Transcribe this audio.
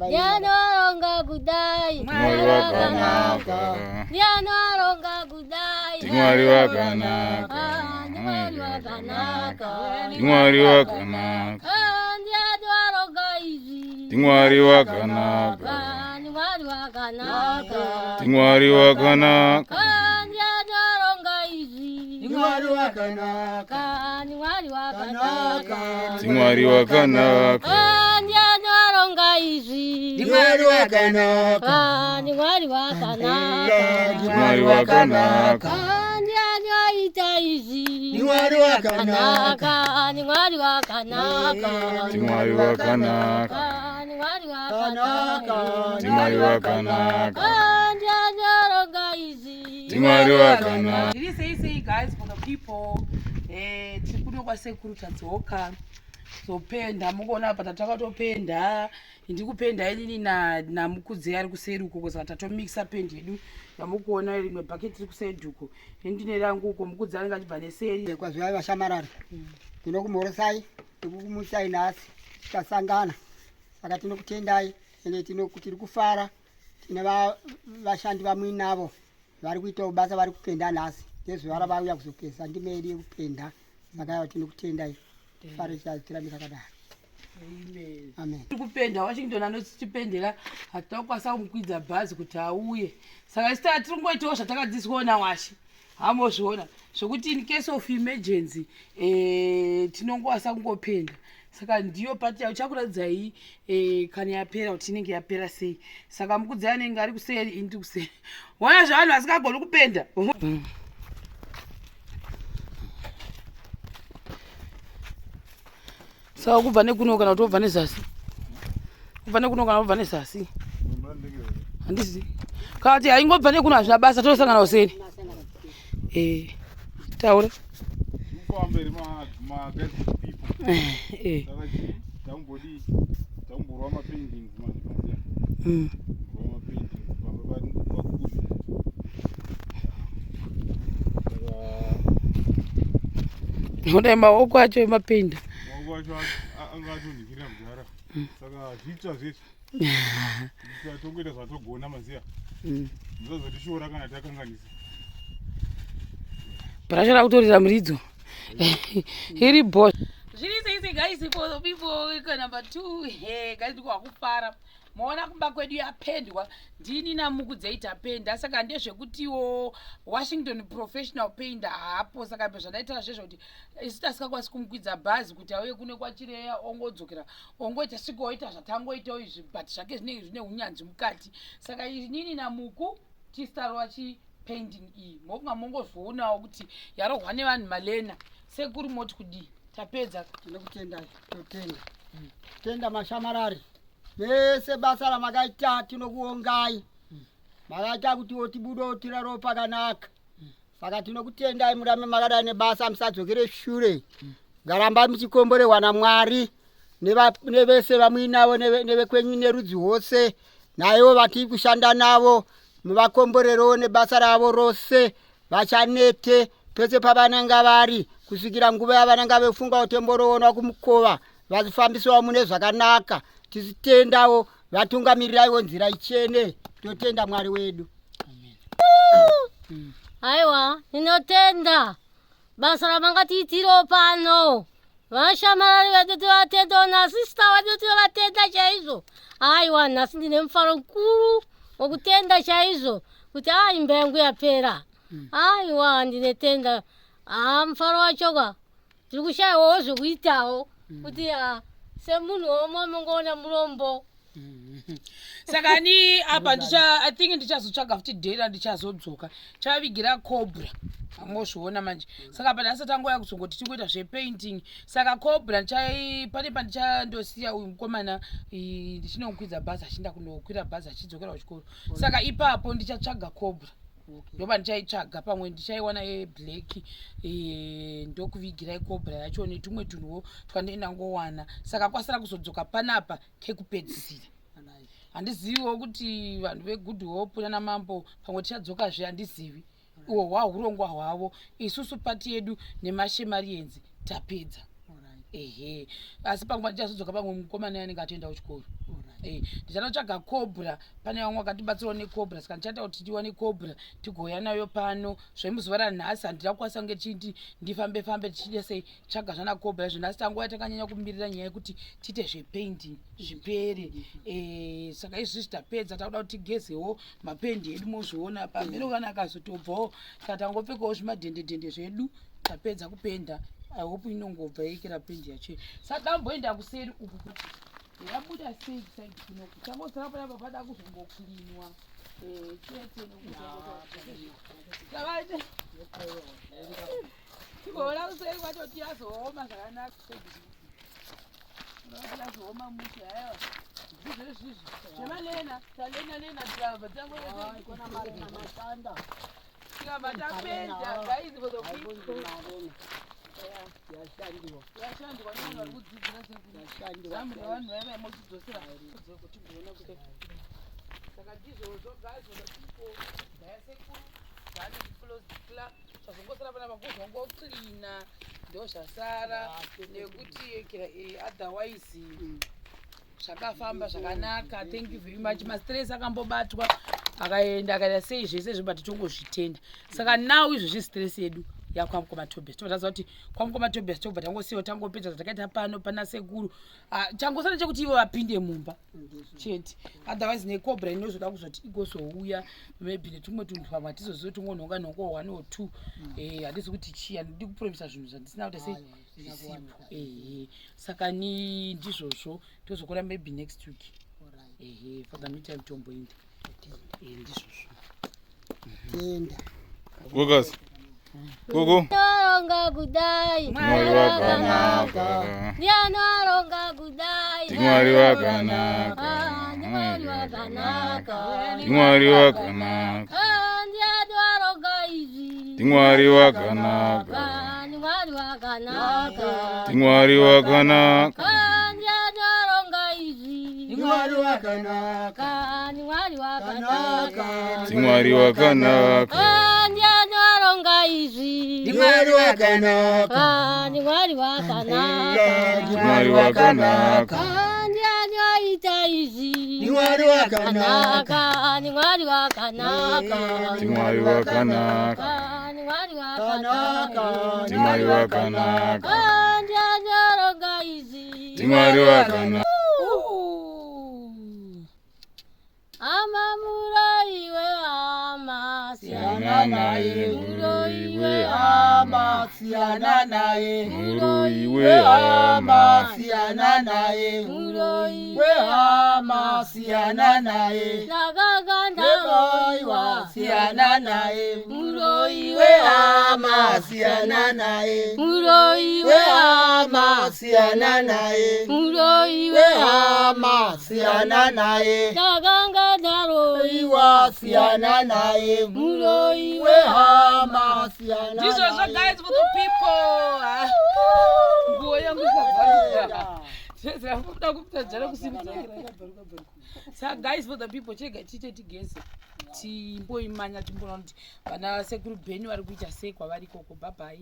Ndiani waronga kudai? Mwari wakanaka. Ndiani waronga kudai? Mwari wakanaka. Ah, ndi Mwari wakanaka. Mwari wakanaka. Ah, ndiani waronga izvi? Mwari wakanaka. Ah, ndi Mwari wakanaka. Mwari wakanaka. Ah, ndiani waronga izvi? Mwari wakanaka. Ah, ndi Mwari wakanaka. Mwari wakanaka. Ah, ndiani waronga izvi? Mwari wakanaka. Ah, ndi Mwari wakanaka. Mwari wakanaka. Ah, ndiani waita izvi? Mwari wakanaka. Kanaka, ni Mwari wakanaka. Mwari wakanaka. Ah, ni Mwari wakanaka. Mwari wakanaka. Ah, ndiani waronga izvi? Mwari wakanaka. Zviri sei sei guys for the people. Eh, tiri kuno kwasekuru tadzoka zopenda mukuona apa tatakatopenda ndikupenda inini namukudzi ari kuseri ukoko saka tatomixa pendi yedu yamukuona rimwe bhaketi riri kuseri uko indine rangu uko mukudzi anenge achibva neseri. Kwazivai vashamarari, tinokumhorosai nekukumusai nhasi tikasangana, saka tinokutendai ende tiri kufara tine vashandi vamuinavo vari kuitawo basa vari kupenda nhasi nezuva ravauya kuzopesa ndime yedu yekupenda, saka aiwa tinokutendai, tifare chaizvo, tirambe takadaro. Amen. Amen. Tiri kupenda, Washington anotipendera, hatina kukwanisa kumukwidza bhazi kuti auye, saka isu tiri kungoitawo zvatakadzidziswawo naWashe, hambozviona zvokuti in case of emergency tinongowasa kungopenda. Saka ndiyo part yacho chakuratidzai kana yapera kuti inenge yapera sei. Saka mukudzi anenge ari kuseri, ini ndiri kuseri. Ona zvavanhu vasingagoni kupenda. Saka kubva nekuno kana kuti wobva nezasi, kubva nekuno kana wobva nezasi, handizi kana kuti haingobva nekuno, hazvina basa, tosangana useri. Taura. Pamberi ma guys, people. Saka tambodi tamborwa mapaintings manje panze. Rwa mapaintings pamba pakuru. Saka Nodai maoko acho emapenda. Maoko acho anga atonhikirira mudhara. Saka zvitsva zvezvi. Tongoita zvatogona maziya. Musazotishora kana takanganisa. Bhurasha rakutorira muridzo iri bo. Zviri sei sei guys for the people number two. Hey, guys, ndikuhwa maona kumba kwedu yapendwa, ndini namukudzei tapenda. Saka ndezvekutiwo Washington professional painter haapo, saka zvandaitira zvezvo kuti isu tasingakwanisi kumukwidza bhazi kuti auye kune kwachireya, ongodzokera ongoita svikoita zvatangoitawo izvi, but zvake zvinenge zvine unyanzvi mukati. Saka inini namuku tistarwa chipainting iyi, mokunga mongozvionawo kuti yarohwa nevanhu malena. Sekuru, moti kudii tapedza? Tinokutendai, tinotenda tenda mashamarari vese basa ramakaita, tinokuongai, makaita kutiwo tibudewo tirarowo pakanaka, saka tinokutendai, murambe makadai nebasa, musadzokere shure, ngarambai muchikomborerwa naMwari nevese vamuinavo nevekwenyu nerudzi rwose, naivo vatiri kushanda navo, muvakomborerewo nebasa ravo rose, vachanete pese pavananga vari kusvikira nguva yavananga vefunga kuti mboroona kumukova, vachifambiswawo mune zvakanaka, tichitendawo vatungamirirawo nzira ichene, totenda Mwari wedu. Aiwa, ndinotenda basa ramangatiitirawo pano, vashamarari vedu tivatendawo, nasista vedu tinovatenda chaizvo. Aiwa, nhasi ndine mufaro mukuru wokutenda chaizvo kuti a imba yangu yapera. Aiwa, ndinetenda. Haa, mufaro wachoka tiri kushayiwawo zvekuitawo kuti a semunhu womwe mungoona murombo. Saka ni apa ndicha, I think ndichazotsvaga futi dhera, ndichazodzoka chavigira cobra, angozviona manje. Saka apa ndasati angoya kuzongoti tingoita zvepainting. Saka cobra pane pandichandosiya uyu mukomana, ndichinokwidza bhazi, achienda kunokwira bhazi achidzokera kuchikoro. Saka ipapo ndichatsvaga cobra, ndoba ndichaitsvaga, pamwe ndichaiwana yeblack, ndokuvigirai cobra yacho netumwe tunhuwo twandindangowana. Saka kwasara kuzodzoka panapa kekupedzisira. Handiziviwo kuti vanhu veGood Hope nana mambo pamwe tichadzokazve, handizivi uhwo hwahurongwa hwavo. Isusu part yedu nemashemarienzi tapedza. Ehe, asi pamwe ndichazodzoka, pamwe mukomana anenge atoenda kuchikoro. Ndichanotsvaga cobra, pane vamwe vakatibatsirawo necobra, saka ndichaita kuti tiwane cobra tigouya nayo pano. Zvemuzuva ranhasi handina kukwanisa kunge tichiti ndifambe fambe tichiita sei tsvaga zvana cobra izvo. Nhasi tanguva takanyanya kumirira nyaya yekuti tiite zvepainting zvipere. Saka izvizvi tapedza, takuda kuti tigezewo mapendi edu, mozviona pamheno kana akazotobvawo. Saka tangopfekawo zvimadhendedhende zvedu, tapedza kupenda. I hope inongobva yekera pendi yacho. Saka damboenda kuseri uku kuti yabuda sei kuside kunoku. Tangosara panapa pada kuzongoklinwa chete, nekuti tigoona kuseri kwacho tiyazooma zvakanaka, tiyazooma mushe. Aiwa, ndizvo zvemalena talena lena tikabva Haikona marena mashanda. Tikabva tapedza, guys, for the people. Yashandiwa. Yashandwa nevanhu vari kudzidzira sekuru. Yashandiwa. Zamu revanhu vaiva mochidzosera kuti tigoona kuti. Saka ndizvozvo, guys, for the people. Dzayasekuru dzane closed. Chazongosara panapa kuzongocleana, ndo zvasara, nekuti otherwise zvakafamba zvakanaka. Thank you very much. Mastress akambobatwa akaenda akaita sei zvese izvo, but tongozvitenda. Saka now izvozvi stress yedu yakwamukoma Tobias. Tobva taziva kuti kwamukoma Tobias tobva tangosiyiwa tangopedza zvatakaita pano pana sekuru. Ah, changosara chekuti ivo vapinde mumba chete. Otherwise necobra inozoda kuzoti igozouya maybe netumwe tunhu pamwe hatizozivi, tungonhonga nhongo one or two. Handisi kuti chii, handidi kupromisa zvinhu zvandisina kuti sei zvisipo. Ehe, saka ni ndizvozvo, tozokora maybe next week. Ehe, for the meantime tomboenda. Ndizvozvo. Tenda. Gogas. Gogo. Aronga kudai. Mwari wakanaka. Ndiani aronga kudai? Mwari wakanaka. Ah, ndiMwari wakanaka. Mwari wakanaka. Ah, ndiani aronga izvi? Mwari wakanaka. Ah, ndiMwari wakanaka. Mwari wakanaka. Ah, ndiani aronga izvi? Mwari wakanaka. Ah, ndiMwari wakanaka. Mwari wakanaka. Ah, ndiani aronga izvi? Mwari wakanaka. Ah, ndiMwari wakanaka. Mwari wakanaka. Ah, ndiani aita izvi? Mwari wakanaka. Kanaka, ndiMwari wakanaka. Mwari wakanaka. Ah, ndiMwari wakanaka. Mwari wakanaka. Ah, ndiani aronga izvi? Mwari wakanaka. Ama muroyi wehama. Siyana naye muroyi wehama. Hama, siyana naye. Muroyi Wehama, wehama. siyana naye. Muroyi. Wehama, siyana naye. Ndakaganda. Weboiwa, siyana naye. Muroyi. Wehama, siyana naye. Muroyi. Wehama, siyana naye. Muroyi. Wehama, siyana naye. Ndakanga ndaroyiwa. Iwa, siyana naye. Muroyi. Wehama, siyana Ndizvozvo, naye. guys, for the people. Ah, nguo yangu ikabvaruka, kuda kupedzera kusimudza. Saka guys, for the people, chega tiite tigeze, timboimanya, timboona kuti vana sekuru Bheni vari kuita sei kwavari ikoko. Bye bye.